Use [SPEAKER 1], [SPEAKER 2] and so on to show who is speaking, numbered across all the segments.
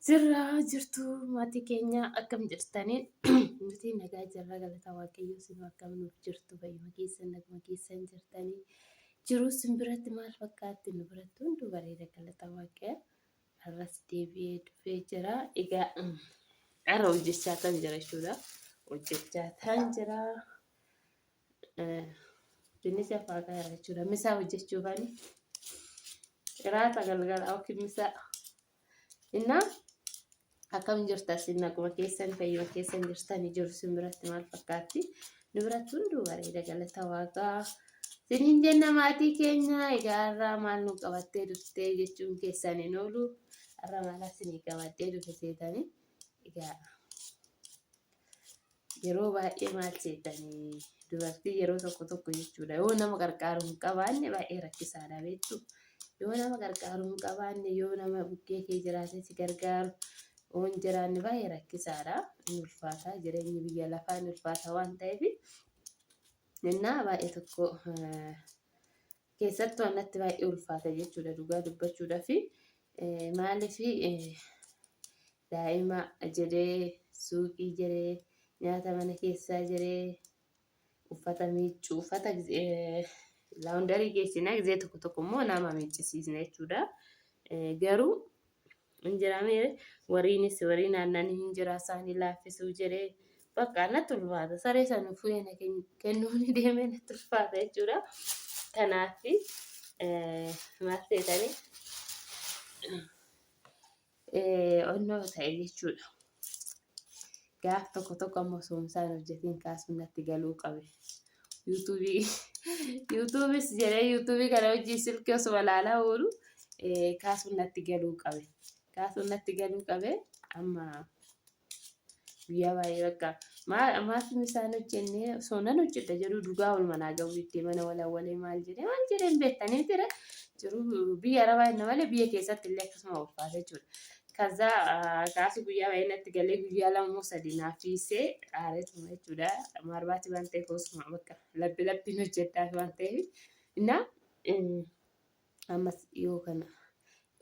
[SPEAKER 1] Jirra jirtu maatii keenya, akkam jirtanii? Nuti nagaa jirra, galata Waaqayyoo. Isin akkam nuuf jirtu? Fayyuma keessan, naguma keessan jirtanii? Jiruu isin biratti maal fakkaatti? Nu biratti hunduu bareeda, galata Waaqayyoo. Har'as deebi'ee dhufee jira. Egaa har'a hojjechaa kan jira jechuudha. Hojjechaa kan jira. Dinnicha faaqaa jira jechuudha. Misaa hojjechuufani. Iraata galgala yookiin misaa. Innaa akkam jirta isin? Naguma keessan, fayyuma keessan jirtanii? Jiru isin biratti maal fakkaatti? Nu biratti hunduu bareeda, galata Waaqaa. Isiniin jenna maatii keenya. Egaa har'a maal nu qabattee dhuftee jechuun keessan hin oolu. Har'a maal isinii qabattee dhufe seetanii? Egaa yeroo baay'ee maal seetanii, dubartii yeroo tokko tokko jechuudha, yoo nama qarqaaru hin qabaanne baay'ee rakkisaadha, beektu. Yoo nama qarqaaru hin qabaanne, yoo nama bukkee kee jiraatee si gargaaru yoo hin jiraanne, baay'ee rakkisaadha. Inni ulfaata, jireenyi biyya lafaa inni ulfaata waan ta'eef. Innaa baay'ee tokko keessattuu anatti baay'ee ulfaata jechuudha, dhugaa dubbachuudhaaf. Maaliif, daa'ima jedhee, suuqii jedhee, nyaata mana keessaa jedhee, uffata miiccuu, uffata laawundarii geessina, gizee tokko tokko immoo nama miiccisiisna jechuudha. Garuu hin jiraame, wariinis warii naannanii hin jira, isaanii laaffisuu jedhee bakka natti ulfaata. Saree sana fuudhee na kennuun deemee natti ulfaata jechuudha. Kanaaf maal seetanii, onnoo ta'e jechuudha. Gaaf tokko tokko ammoo osoo isaan hojjetiin kaasuun natti galuu qabe. Yuutuubii yuutuubis jedhee, yuutuubii kana hojii silkii osuma ilaalaa oolu kaasuun natti galuu qabe. Kaasuun natti galuu qabe. Amma guyyaa baay'ee bakka maaf isaan hojjennee osoo nan hojjedha jedhu dhugaa ol manaa ga'uu diddee, mana walawwalee maal jedhee maal jedhee hin beektanii miti. Jiru biyya arabaa inni malee biyya keessatti illee akkasuma ulfaata jechuudha. Kazaa kaasu guyyaa baay'ee natti galee, guyyaa 2 moo 3 naaf fiisee aareetuma jechuudha. Maarbaati waan ta'eef osuma bakka labbi labbiin hojjedhaaf waan ta'eef. Innaa ammas yoo kana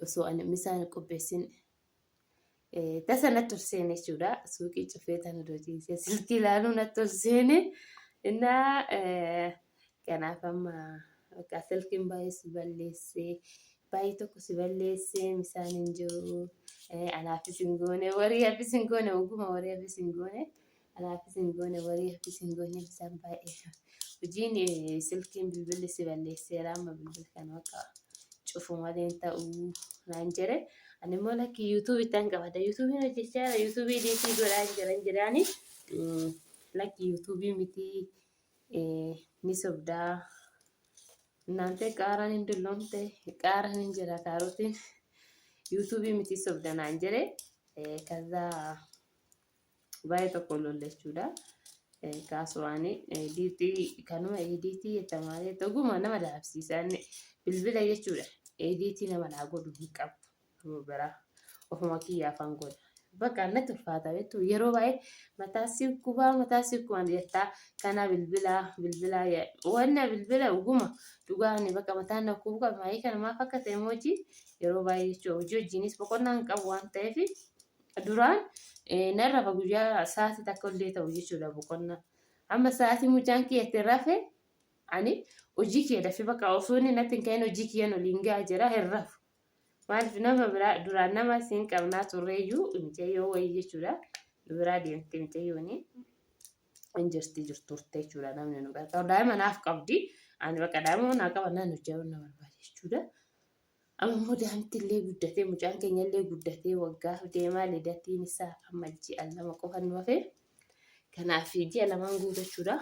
[SPEAKER 1] osoo ani misaan qopheessin tasa natti ol seene jechuudha. Suuqii cufee tan odoo ciisee silkii ilaaluu natti ol seene. Innaa kanaaf amma bakka silkiin baay'ee si balleessee, baay'ee tokko si balleessee, misaan hin jiru. Anaafis hin goone, warii hafis hin goone, oguma warii hafis hin goone. Anaafis hin goone, warii hafis hin goone, bisaan baay'ee. Hojiin silkiin bilbilli si balleesseera, amma bilbila kana bakka cufu malee hin ta'u naan jedhe. Ani immoo lakki, yuutuubii ittaan qabadha. Yuutuubiin hojjechaa jira. Yuutuubii diitii godhaa hin jiran jedhaani. Lakki, yuutuubii miti, ni sobdaa. Naantee qaaraan hin dulloomte, qaaraan hin jira kaarotiin. Yuutuubii miti, sobda naan jedhe. Kazaa baay'ee tokko lolle jechuudha. Kaasuwaani diitii kanuma ediitii jetta malee dhuguma nama daabsiisa inni bilbila jechuudha. Ediitii nama naa godhu hin qabu. Nama biraa ofuma kiyya afaan godha. Bakka natti ulfaata beektu, yeroo baay'ee mataa si gubaa, mataa si gubaan jettaa kana bilbilaa bilbilaa wanna bilbila dhuguma dhugaani bakka mataan na kubu qaba. Maayii kana maaf akka ta'e hojii yeroo baay'ee jechuudha, hojii wajjinis boqonnaa hin qabu waan ta'eef. Duraan nan rafa, guyyaa sa'aatii takka illee ta'u jechuudha boqonnaa. Amma sa'aatii mucaan kiyya itti rafe ani hojii kiyya dafee bakka osoo inni natti hin ka'in hojii kiyyan oliin gahaa jira, hin rafu. Maaliif, nama biraa duraan nama siin qabnaa turreeyyuu, mucayyoo wayii jechuudha. Nu biraa deemte mucayyooni. Hin jirti jirturte jechuudha, namni nu gargaaru. Daa'ima naaf qabdi. Ani bakka daa'ima naa qaba nan hojjetu na barbaade jechuudha. Amma immoo daa'imti illee guddatee, mucaan keenya illee guddatee waggaaf deemaa, lidatiin isaa amma ji'a 2 qofa nu hafe. Kanaaf ji'a lamaan guutachuudha.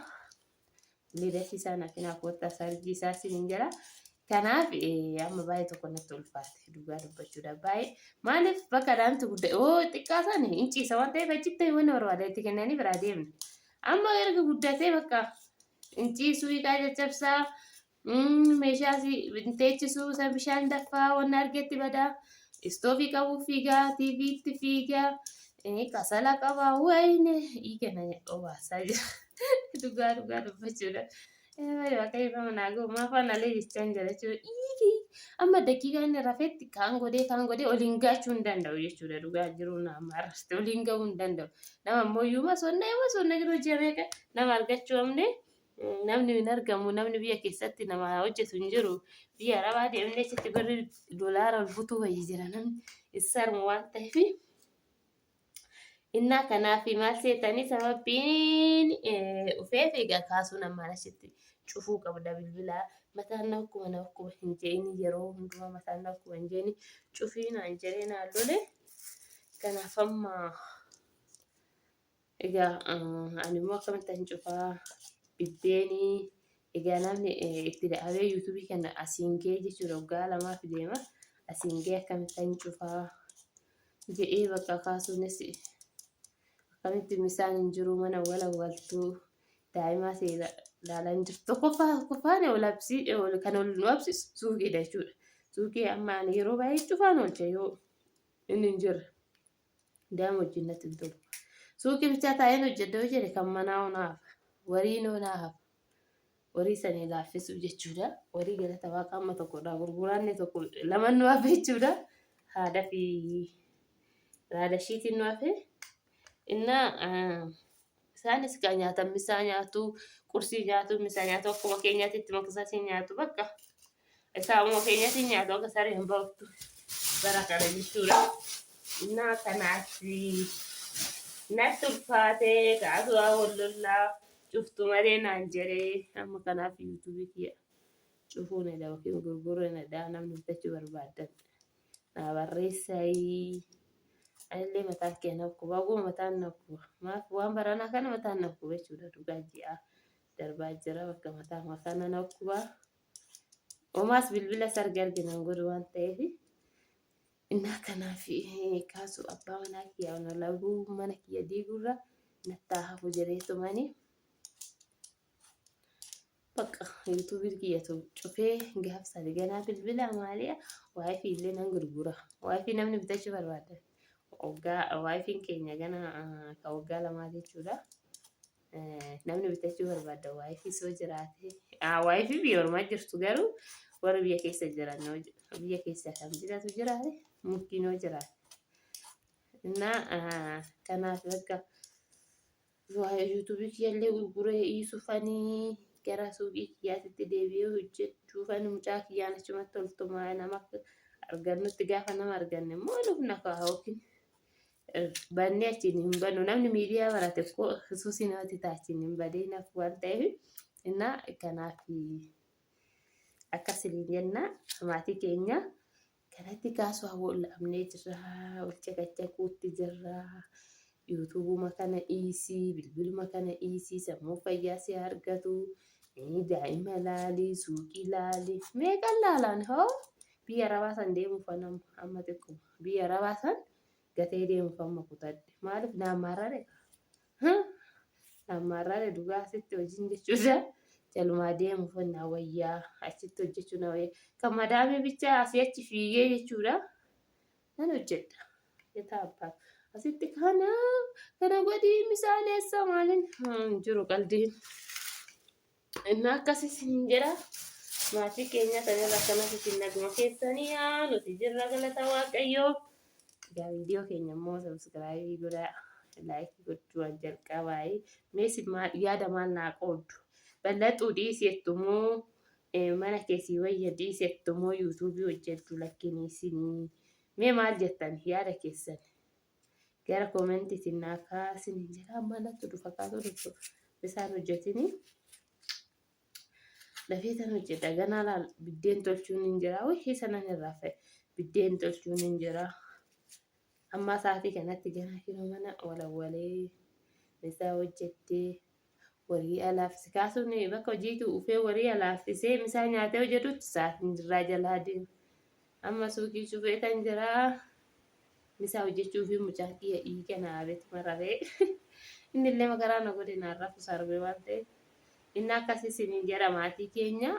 [SPEAKER 1] Lidatii isaa naaf naaf kottaa sarjii isaa siin hin jira. Kanaaf amma baay'ee tokko natti ulfaate, dhugaa dubbachuudha. Baay'ee, maaliif, bakka daa'imti guddaa oo xiqqaa sana hin ciisa waan ta'eef achitti wanna barbaada itti kennanii biraa deemna. Amma erga guddatee bakka hin ciisuu, hiikaa caccabsaa, meeshaa hin teechisuu, isa bishaan daffaa, wanna argetti badaa, istoofii qabuu fiigaa, tiiviitti fiigaa, kasala qabaa, wayne dhiiga na obaasaa jira. Dhugaa dhugaa dubbachuudha. Waaqayyo nama naa gahu maafaan alee jechaan jira jechuudha. Iikii amma daqiiqaa inni rafetti kaan godhee kaan godhee oliin gaachuu hin danda'u jechuudha. Dhugaa jiruu na mararte oliin gahuu hin danda'u. Nama ammoo iyyuu masoonna masoonna jiru ji'a meeqa nama argachuu amne namni hin argamu namni biyya keessatti nama hojjetu hin jiru. Biyya arabaa deemnee achitti birri dolaara ol butuu wayya jira namni isarmu waan ta'eef. Innaa kanaaf maal seetanii sababbiin dhufeef egaa kaasuun ammaan achitti cufuu qabda bilbilaa mataan na dhukkuba na dhukkuba hin je'ini yeroo hundumaa mataan na dhukkuba hin je'ini cufii naan jedhee naan lole kanaaf amma egaa ani immoo akkamittan cufaa biddeenii egaa namni itti da'abee yuutuubii kana asiin ga'ee jechuudha waggaa lamaaf deema asiin ga'ee akkamittan cufaa jedhee bakka kaasuunis akkamitti misaan hin jiru mana walawwaltuu daa'imaa see ilaalaa hin jirtu. Tokkoffaa tokkoffaan ol absii ol kan ol nu absisu suuqiidha jechuudha. Suuqii amma ani yeroo baay'ee cufaan oolcha yoo inni hin jirre. Daa'ima wajjin natti hin tolu. Suuqii bichaa taa'een hojjedha yoo jedhe kan manaa onaa hafa. Wariin onaa hafa. Warii sanii laaffisuuf jechuudha. Warii galata waaqa amma tokkodha. Gurguraanne tokko laman nu hafe jechuudha. Haadha fi haadha ishiitiin nu hafe. Innaa isaanis kan nyaatan misaa nyaatu, qursii nyaatu, misaa nyaatu akkuma keenyaatti itti maqsaasii nyaatu bakka. Isaanuma keenyatti nyaatu akka saree hin baaftu bara kana jechuudha. Innaa kanaaf natti ulfaatee kaasuu wal lollaa cuftu malee naan jedhee amma kanaaf yuutuubii kiyya cufuu na yookiin gurguruu na namni bitachuu barbaadan naa barreessayii. Anillee mataan kee na dhukkuba oguma mataan na dhukkuba maaf waan baranaa kana mataan na dhukkuba jechuudha dhugaa ji'a darbaa jira bakka mataa mataa na dhukkuba. Homaas bilbila sargi argina hin godhu waan ta'eef innaa kanaaf kaasu abbaa manaa kiyya ona laguu mana kiyya diigurra nattaa hafu jedheetumani bakka yuutuubii kiyyatu cufee gaaf sadi ganaa bilbila maaliya waayifii illee nan gurgura waayifii namni bitachuu barbaada waggaa waayifiin keenya gana ka waggaa lamaa jechuudha. Namni bitachuu barbaadda waayifii soo jiraate waayifii biyya ormaa jirtu garuu warri biyya keessa jiran biyya keessa kan bitatu jiraate mukkiin yoo jiraate. Innaa kanaaf bakka yuutuubii kiyyallee gurguree dhiisufanii gara suuqii kiyyaatitti deebi'ee hojjechuufan mucaa kiyyaan achumatti oltumaa nama argannutti gaafa nama arganne immoo dhufna kaa yookiin bannee achiin hin bannu namni miidiyaa barate koo suusii namatti ta'a achiin hin badee naaf waan ta'eef innaa kanaaf akkasiniin jenna maatii keenya kanatti kaasuu hawwoo jirra wal caqacaquutti jirra yuutuubuma kana dhiisii bilbiluma kana dhiisii sammuu fayyaa si argatu daa'ima laalii suuqii laalii meeqan laalaan hoo biyya arabaa san deemuuf amma xiqquma biyya arabaa san gatee deemuuf amma kutadhe. Maaliif naan maarrare? Naan maarrare dhugaa asitti hojiin jechuudha. Jalumaa deemuuf na wayyaa achitti hojjechuu na wayyaa. Kan madaamii bichaa asii achi fiigee jechuudha. Nan hojjedha. Yetaa abbaa. Asitti kana kana godhii misaan eessa maaliin jiru qaldiin. Innaa akkas isiniin jedha. Maatii keenya sanirra akkanas isin naguma keessanii yaa nuti jirra galata Waaqayyoo. Egaa viidiyoo keenya immoo sabsiraayibii godhaa laayikii gochuu waan jalqabaayi. Mee isin maal yaada maal naa qooddu? Ballaxuu dhiisettu moo mana keessii wayya dhiisettu moo yuutuubii hojjedhu lakkinii isinii? Mee maal jettan yaada keessan? Gara koomentiitiin naa kaasin jedha amma natti dhufa kaasuu dhufu isaan hojjetini. Lafee tan hojjedha ganaa laal biddeen tolchuun hin jira wayii sanan irraa fa'e biddeen tolchuun hin jira. Amma sa'aatii kanatti ganaa kinoo mana walawwalee misaa hojjettee warii alaafise kaasuun bakka hojiitu ufee warii alaafisee misaa nyaatee hojjetutti sa'aatiin irraa jalaa deema. Amma suuqii cufee tan jiraa. Misaa hojjechuu fi mucaan kiyya dhiiga naa beetuma rafee. Inni illee makaraa na godhe naan rafu sarbee waan ta'eef. Inni akkasii isiniin jedha maatii keenya.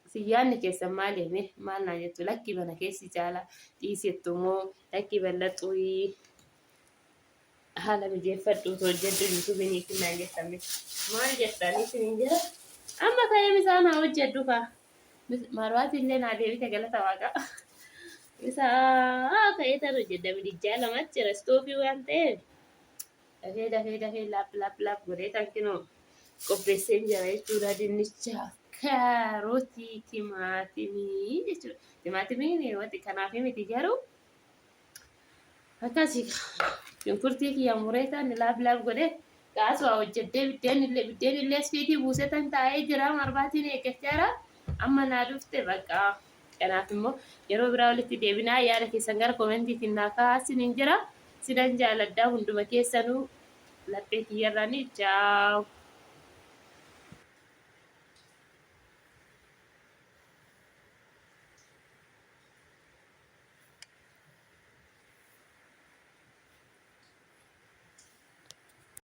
[SPEAKER 1] Isin yaadni keessan maal hime maal naan jettu lakkii mana keessi caala dhiisettu moo lakkii bal'axuuyii haala mijeeffadhu hojjedhu yuutuubiin naan jettan maal jettan isiniin jedha. Amma ka'ee misaan haa hojjedhu kaa. Marwaati illee naa deebite galata waaqaa. Isaa ka'ee tan hojjedha midijjaa lamatti jira istoofii waan ta'eef. Dafee dafee dafee laap laap laap godhee tan kinoo qopheesseen jira jechuudha. Dinnicha kaarotii timaatimii jechuudha. Timaatimiin wanti kanaaf miti garuu akkasii shunkurtii kiyya muree tan laap laap godhee kaasuu hojjedhee biddeen illee biddeen illee asfiitii buusee tan taa'ee jira marbaatiin eeggachaa jira. Amma naa dhufte bakka. Kanaaf immoo yeroo biraa walitti deebinaa yaada keessan gara koomentiitiin naa kaa'aa isiniin jira. Sinan jaaladhaa hunduma keessanuu laphee kiyyarraanii chaaw.